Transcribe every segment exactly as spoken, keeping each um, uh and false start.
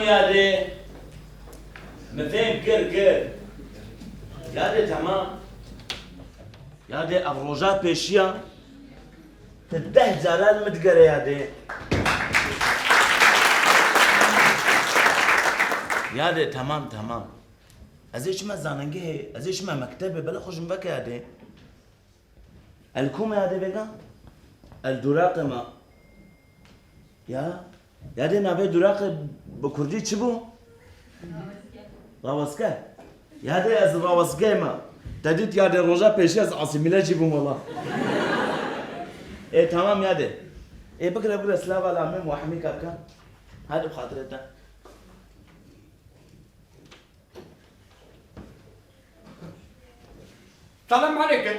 Yadê, min fêm kir, kir. Yadê, temam. Yadê, ev roja pêşiya tu deh caran min digere yadê. Yadê, temam, temam. Ez ê çime zanîngehê, ez ê çime mektebê, bela xwe ji min veke yadê. El ku me yadê vêga? El duraqê me. Ya, yadê navê duraqê bi kurdî çi bû? Raweske. Yadê ez raweske me. Te dît yadê roja pêşî ez asîmîle jî bûm wela. Ê, tamam yadê. Ê, bigire, bigire, silava la min wahmî kaka. Hadi bi xatirê te. Selam aleykum.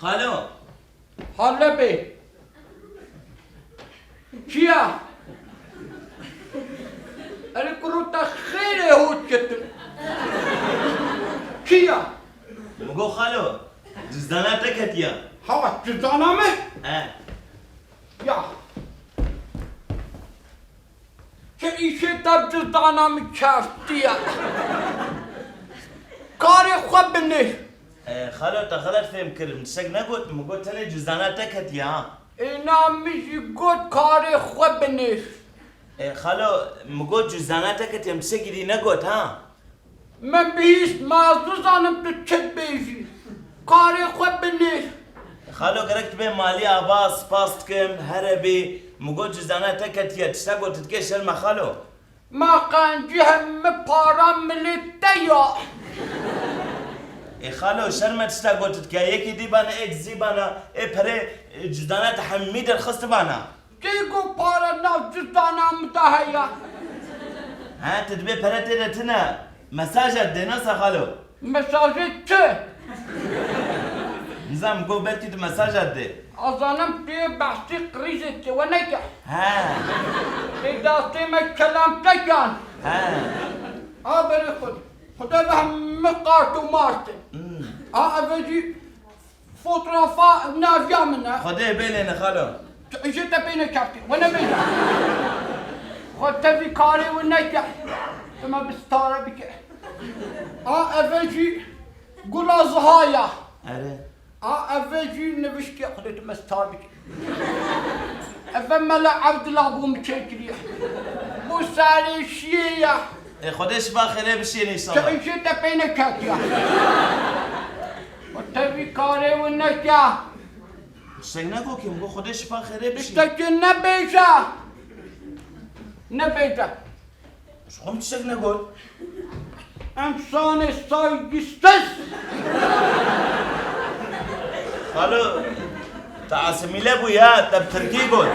Xalo. Halepê. Çiya? Erê kuro te xêrê hot ketin. Çiya? Min got xalo, cizana te ketiya. Ha, cizana me? He. Ya. Çi îşê te cizana min keftiye? Karê xwe binêr. E, xalo, te xelet fêm kir, min tiştek negot, min got tenê cizana te ketiye ha. Êna min jî got karê xwe binêr. E, xalo, min got cizana te ketiye, min tiştekî dî negot ha. Min bihîst, ma ez nizanim tu çi dibêjî. Karê xwe binêr. Xalo, gerek tu bê malî ava, spas dikim, here bî, min got cizana te ketiye, tişta got tu dikê şerm e xalo. Ma qencî hemî para milê te ya. Ê xalo, şerm e tişta got tu dike, yekî dî bana, ê dizî bana, ê perê, e, cizana te hemî derxist bana. Kê got para nav cizana min de heye? He, tu dibê pere tê de tune. Mesaj et dê, nasa xalo? Mesajê çi? Nizam, got belkî tu mesaj et dê. Azanim tu yê behsî qirîzê tê, we neke. He. Tê dastê me kelam tekan. He. A berê xwe. Xwedê ve hemî qart û mart in. Hmm. A eve jî Fotoğrafa naviya min e. Xwedê bêlêne xalo. Tu îşê te pê nekeftî. We nebêje. Xwe tevî karê we neke. Tu me bi stare bike. A eve jî gula ziha ya. Erê. A eve jî niviştiye. Xwedê tu me star bike. Eve Mela Evdila bû min çêkiriye. Bû serê şiyê ya. Ê, Xwedê şifa xêrê bişîne Tu înşallah. Îşê te pê neketiye. Û tevî karê wî neke. Tiştek negot kî, min got Xwedê şifa xêrê bişîne. Tiştekî nebêje. Nebêje. Ji xwe min tiştek negot. Însanê saygîsiz. Xalo, te asimîle bû ya, te bi tirkî got.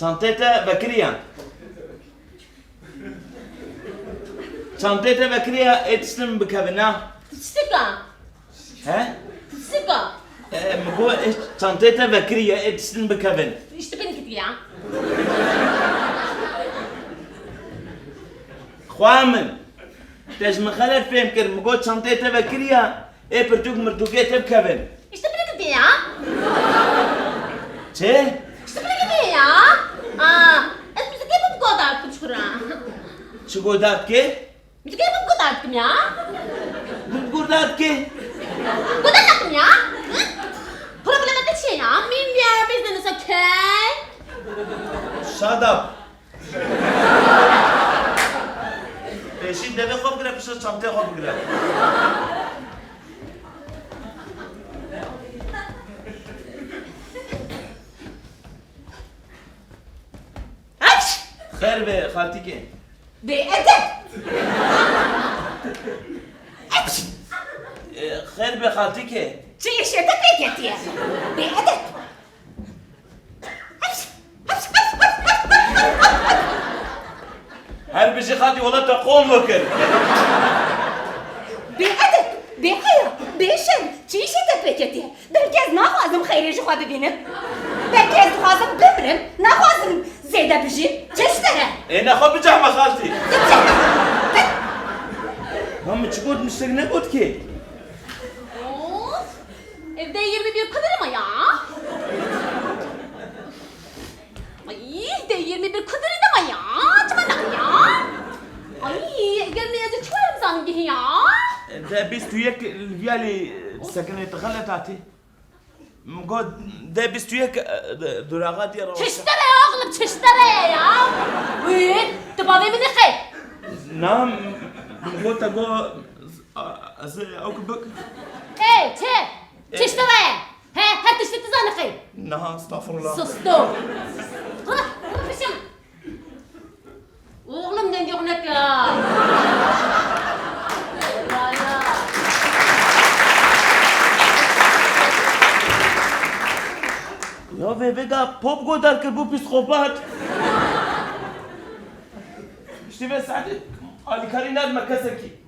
Çantê te vekiriye. Çantê te vekiriye, ê tiştin bikevin, na? Tiştika. He? Tiştika. E, min got, ê çantê te vekiriye, ê tiştin bikevin. Îşte beni gidiyor. Xwa min. Te ji min xelet fêm kir, min got çantê te vekiriye, ê pirtûk mirtûkê te bikevin. İşte beni gidiyor. Çi? İşte beni gidiyor. Aa, ez müzik yapıp goda kuçkura. Çi goda dikê? Müzik yapıp goda ettim ya. Goda dikê? Goda ettim ya. Hı? Probleme de şey ya. Min bir ara bizden okey. Shut up. Pêşî devê xwe bigire, piştre çanteyê xwe bigire. Xêr be xaltîkê. Bêedeb! E, xêr be xaltîkê. Çi îşê te pê ketiye? Bêedeb! Her bijî xatî wela te qol vekir. Bêedeb, bêheya, bêşerm, çi îşê te pê ketiye? Belkî ez naxwazim xeyrê ji xwe bibînim. Belkî ez dixwazim bimrim, naxwazim Te bijî, çeşt e. Ê nexwe bicehme xaltî. Ha, min çi got, min ştek negot ki. Of! Ev D yirmi bir kudur mu ya? Ay, D yirmi bir kudur deme ya. Çima ne ya? Ay, gel ne yazı çuvarım zanım gihi ya. D bîst û yek li viyalî sekinê te xelet hatî. Min got, D bîst û yek, e, duraxa diye rawa. Çiştere ya oğlum, çiştere ya. Uy, tu bavê min xê. Na, min got, te got, a, ez ew ki bik. Ê, çi? Ê. Çiştere. He, her tiştî tu zanixî. Niha, estağfurullah. Sustu. Hah, hah, fişim. Oğlum, dengê xwe neke. Ya, ya. Ya vê vêga pop godar kir bû psîkopat. Piştî vê saetê alîkarî nadime kesekî.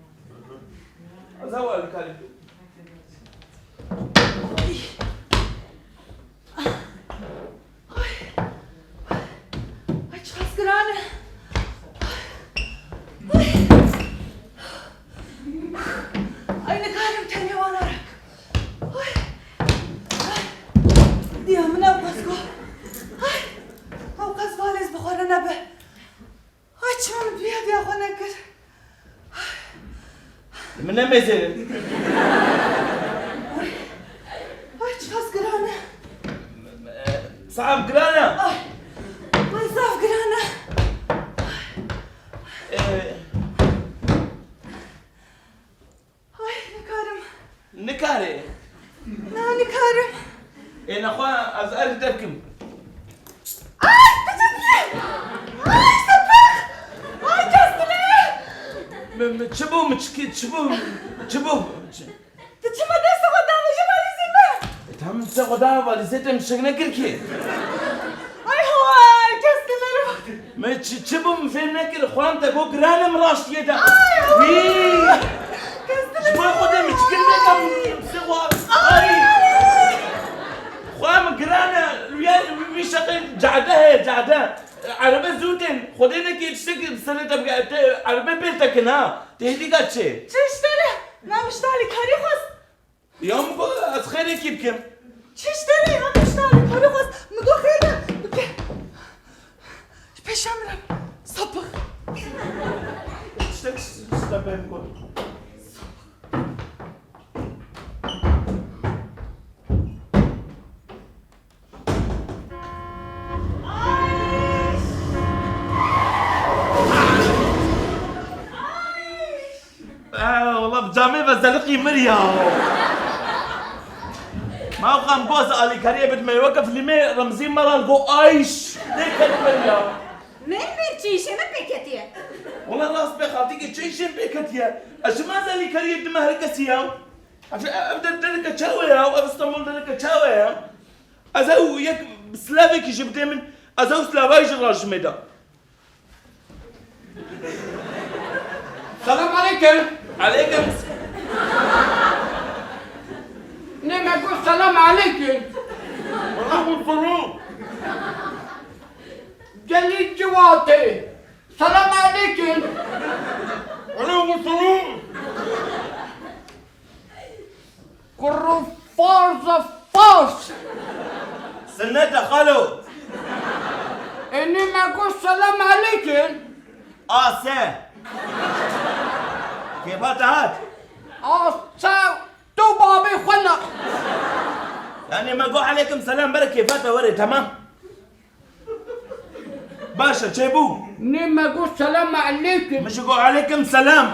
Ez ew alîkarî. Ay. Ay, çiqas giran e. Ay. Ay, nikarim tenê wana re. Ay. Ay. Diya min ew qas got. Ay. Ew qas valêz bi xwe re nebe. Ay, çima min viya viya xwe nekir? Min nemêzêrin. Ay, çiqas giran e. Sax giran e. Ay, ay, zaf giran e. Ee, Ay, nikarim. Nikarê. Na, nikarim. Ê nexwe ez erk te bikim. Ay, kuzum! Ay, sapık! Ay, kestine! Mi, mi, çi bû, mi çi, çi bû, çi bû? Çi? Tu çima destê xwe davêjî valîzê me? E, tamam, destê xwe da valîzê te, min şik nekir ki. Ay, hay, kestine! Me çi, çi bû min fêm nekir, xwam te got giran e, min raştiyê de. Ay, Wî! Ji bo Xwedê min çi kir vêka min sê xwe. Ay! Xwe min giran e, wî, wî şeqê cade heye, cade. Erebe zû tên. Xwedê nekê tiştekî bi serê te bike, te erebe pêl te kin ha. Tê hêdîka çê? Çi ji te re? Na min ji te alîkarî xwest. Ya min got ez xêrekî bikim. Çi ji te re ya, min ji te alîkarî xwest. Min got xêr be, bike. Ji pêşa min re, sapık. Tiştek ji te pê min got. Ee, wala bi camê ve zeliqî mir ya. Ma xwe em got ez alîkariyê bidime, weke filmê Remzî Meral got Ayş. Lê ket mir ya. Ne, ne, çi îşê me pê ketiye? Wala rast be xaltîkê, çi îşê pê ketiye? Ez çima ez alîkariyê dime her kesî ya? Ev, ev der-, dereke çawa ya? Ev Stenbol dereke çawa ya? Ez ew yek silavekî jî bidê min, ez ew silavayî jî rajimê da. Selam aleykum. Aleykum. Ne me got selam aleykum. Aleykum selam. Gelî ciwatê. Selam aleykum. Aleykum selam. Kurru farz e farz. Sinnet e xalo. Enî me got selam aleykum. A se. Kêfa te hat? A se tu babê xwe ne. Yani me got aleykum selam, bere kêfa te were, tamam. Baş e, çêbû. Nê me got selam aleykum. Min jî got aleykum selam.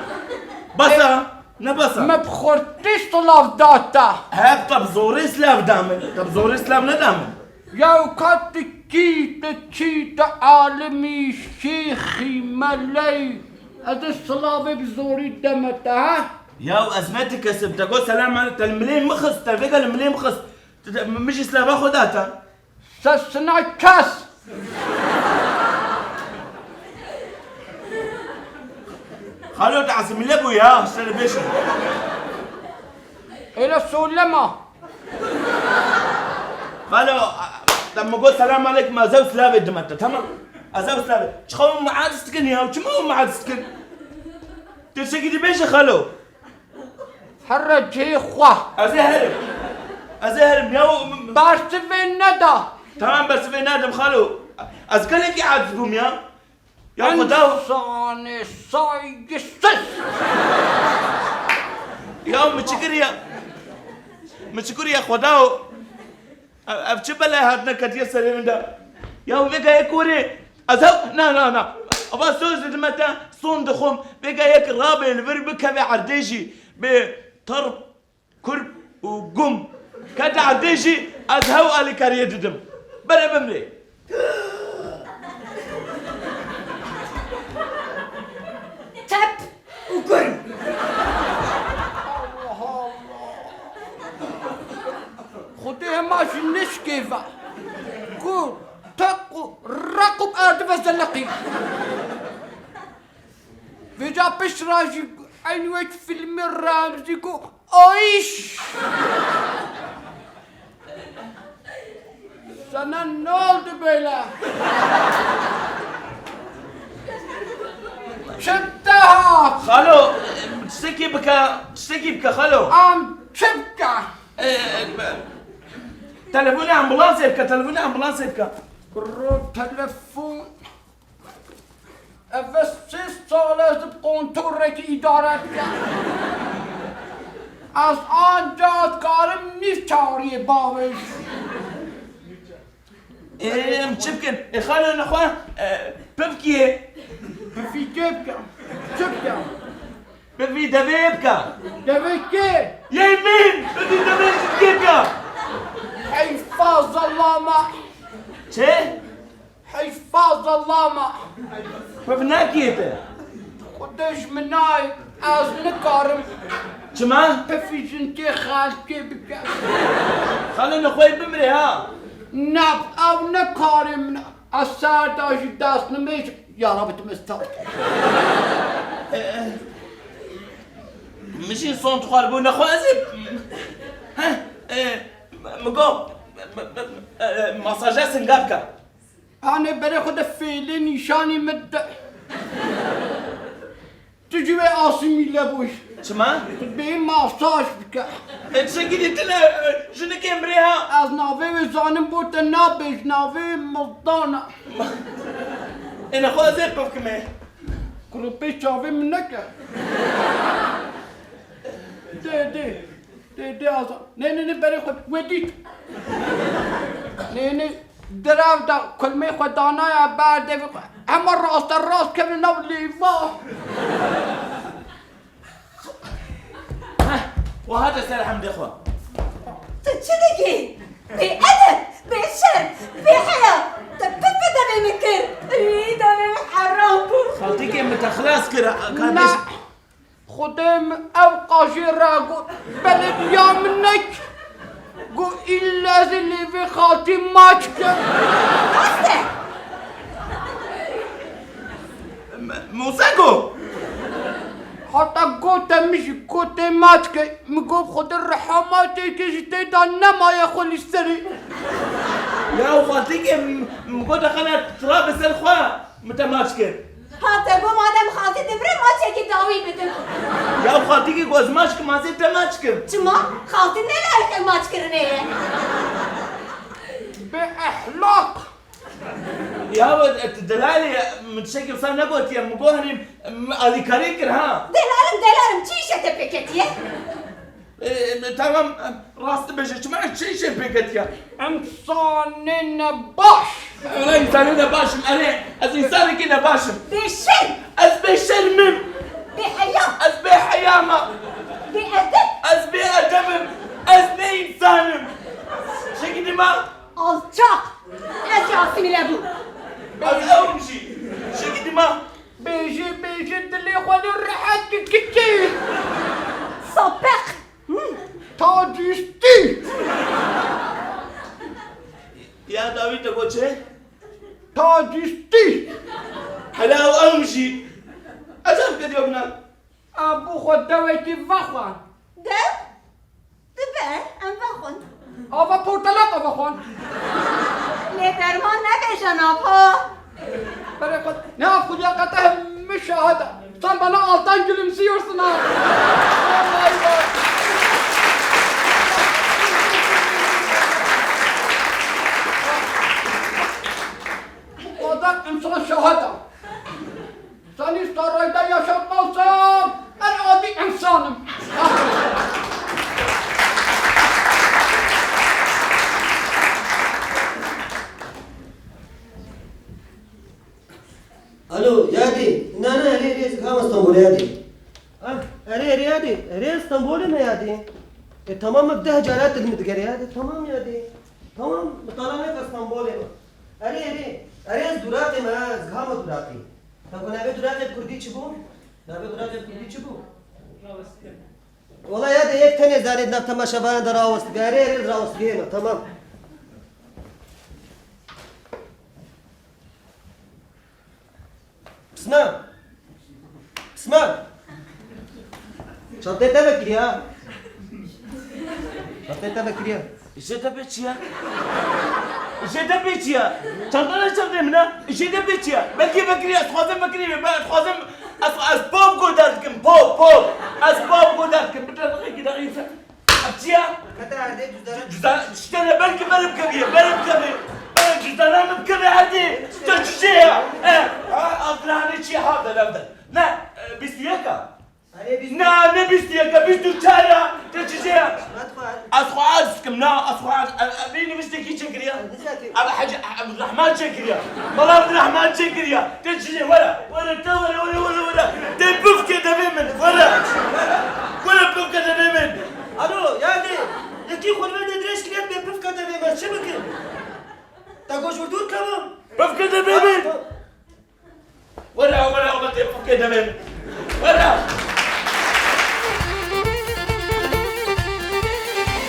Bes e, ne bes e? Me bi xurtî silav da te. He, te bi zorê silav da min. Te bi zorê silav neda min. Ya ka tu kî, tu çî, tu alimî, şêxî, meleyî. Ez ê silavê bi zorî deme te, ha? Ya ez ne ti kes im. Te got selam aleykum. Te li milê min xist. Te vêga li milê min xist. Te, te, min jî silava xwe da te. Sesina kes. Xalo, te asimîle bû ya, şerê bêşin. Öyle söyleme. Xalo, te min got selam aleykum, ez ew silavê dime te, tamam? Ez ev slavê. Çiqa hûn muadis dikin ya? Çima hûn muadis dikin? Tiştekî dibêje xalo. Here cihê xwe. Ez ê herim. Ez ê herim ya. Bersivê neda. Tamam, bersivê nadim xalo. Ez gelekî aciz bûm ya. Ya Xuda. Însanê saygısız. Ya min çi kiriye? Min çi kiriye Xuda? Ev, ev çi belê hatine ketiye serê min de? Ya vêga yek were. Ez hew, na, na, na. Ava söz didime te, son dixwim. Vêga yek rabê li vir bikeve erdê jî. Bê terp, kurp û gum. Kete erdê jî ez hew alîkariyê didim. Berê bimrê. Tep û kurm. Allah Allah. Xwedê hema jî nişkê ve. Ku teq û req û erd ve zeleqî. Vêca pişt re jî eynî wek fîlmê Remzî ku Ayş! Sana ne oldu böyle? Çi te hat? Xalo, tiştekî bike, tiştekî bike xalo. Am çi bike? E, e, telefonê ambulansê bike, telefonê ambulansê bike. Kuro telefon. Ev sê sal ez bi kontorekî îdare dikim. Ez ancax karim nîv çariyê bavêjim. Ê, em çi bikin? Ê, xalo nexwe, e, pivkiyê. Pivkiyê bikim. Çi bikim? Pivî devê bike. Devê kê? Yê min! Pivî devê kê bike? Heyfa zalama. Çi? Heyfa zalama. Piv nakiyê te? Xwedê ji min nayê, ez nikarim. Çima? Pifî jinkê xelkê bike. Xalê nexweyê bimrê ha. Ne, ew ne karê min e. Ez ser de jî dest nimêj, ya Rabbi tu me star. Min jî son dixwar bû nexwe ez ê. Heh, e, min got, e, masaja singa bike. Anê berê xwe de fêlê nîşanî min de. Tu jî wê asîmîle bûyî. Çima? Tu bê masaj bike. E, tiştekî dî tune, e, jinikê mirê ha. Ez navê wê zanim bo te nabêj, navê wê Mildana. Ê nexwe ez ê pivkimê. Kuro pê çavê min neke. Dê, dê. Dê, dê, aza. Nê, nê, nê, berê xwe. We dît. Nê, nê, derew da kulmê xwe danaya ber devê xwe. Hema raste rast kevin nav lêva. Heh, we hate ser hemdê xwe. Tu çi dikî? Bêedeb, bêşerm, bêheya. Tu pir bi devê min kir. Î, devê min heram bû. Xaltîkê min te xilas kir, kardeş. Na. Xwedê min ew qajê re got, belediya min nek. Got, îlle ez ê lêvê xaltî maç kim. Rast e. M-, Mûse got. Heta gote min jî got tê maç ke. Min got, Xwedê rehematê ke ji tê de nemaye xwe li serê. Ya xaltîkê, m-, min got, xele tira bi ser xwe. Min te maç kir. Ha, te got madem xaltî dimire, maçekî dawî bidim. Ya xaltîkî ku ez maç kim, ez ê te maç kim. Çima? Xaltî ne layiqê maç kirinê ye. Bê ehlaq. Ya we, tu delalî, min tiştekî wisa negotiye, min got henî, min alîkarî kir ha. Delalim, delalim, çi îşe te pê ketiye? E, e, tamam, e, rast dibêje, çima çi îşên pê ketiya? Însanê nebaş. Wela însanê nebaş im, erê, ez însanekî nebaş im. Bêşerm. Ez bêşerm im. Bêheya. Ez bêheya me. Bêedeb. Ez bêedeb im. Ez ne însan im. Şekî dîma? Alçak. Ez jî asîmîle bûm. Ez ew im jî. Şekî dîma? Bêjê, bêjê dilê xwe lê rehet ki kiçê. Sapeq. Tacîstî! Ya dawî te got çi? Tacîstî! Hela ew em jî. Ez ev kediyo bina. A bû xwe dewekî vexwe. Dew? Dibe, em vexwin. Ava portelata vexwin. Lê derman nebêje nava. Berê xwe ne af xwediya qete hemû şahid e. Sen bana alttan gülümsüyorsun ha. Vallahi bak. Bu kadar insan şahit e. Seni sarayda yaşatmazsam en adi insanım. Alo, yadê. Na, na, erê, erê, ez gihama Stenbolê, yadê. Ah, erê, erê, yadê. Erê, Stenbolê me, yadê. E, tamam, min deh cara dil min digere, yadê. Tamam, yadê. Tamam, mitala neke Stenbolê me. Erê, erê. Erê, ez duraqê me, ez gihama duraqê. Te ku navê duraqê bi kurdî çi bû? Navê duraqê bi kurdî çi bû? Wala, yadê, yek tenê zanê di nav temaşevanan de rawestibî. Erê, erê, rawestibî, hêna, tamam. Pisman! Pisman! Çanteyê te vekiriya. Çanteyê te vekiriya. Jê te pê çi ye? Jê te pê çi ye? Çanta ne çanteyê min e? Jê te pê çi ye? Belkî vekiriya, ez dixwazim vekirî be, ez dixwazim, ez, ez pop guhdar dikim, pop, pop. Ez pop guhdar dikim. Bi te rexekî daxî se. Ev çi ye? Kete erdê cüzdana. Cüzdan, işte ne, belki benim kemiğe, benim kemiğe. Benim cüzdanım kemiğe hadi. Çe çiçeği ya. E, ha, altına hani çi ha, ben evden. Ne? E, bîst û yek a? Hani biz Ne, ne bîst û yek a, bîst û çar a. Çe çiçeği ya. Mat var. Ez xwe aciz kim, na, ez xwe aciz. Ev, ev, vî niviştekî çekiriya. Ne zaten? Ev Hecî, ev Rehman çekiriya. Bala Rehman çekiriya. Te çiçeği, were, were, te were, were, were, were. Te pifke devê min, were. Were pifke devê min. Alo, yadê. Yekî xwe li vê de dirêj kiriye, bê pifke devê me, çi bikim? Te goş wir dûr kevim. Pifke devê min. Were, were, were, te pifke devê min. Were.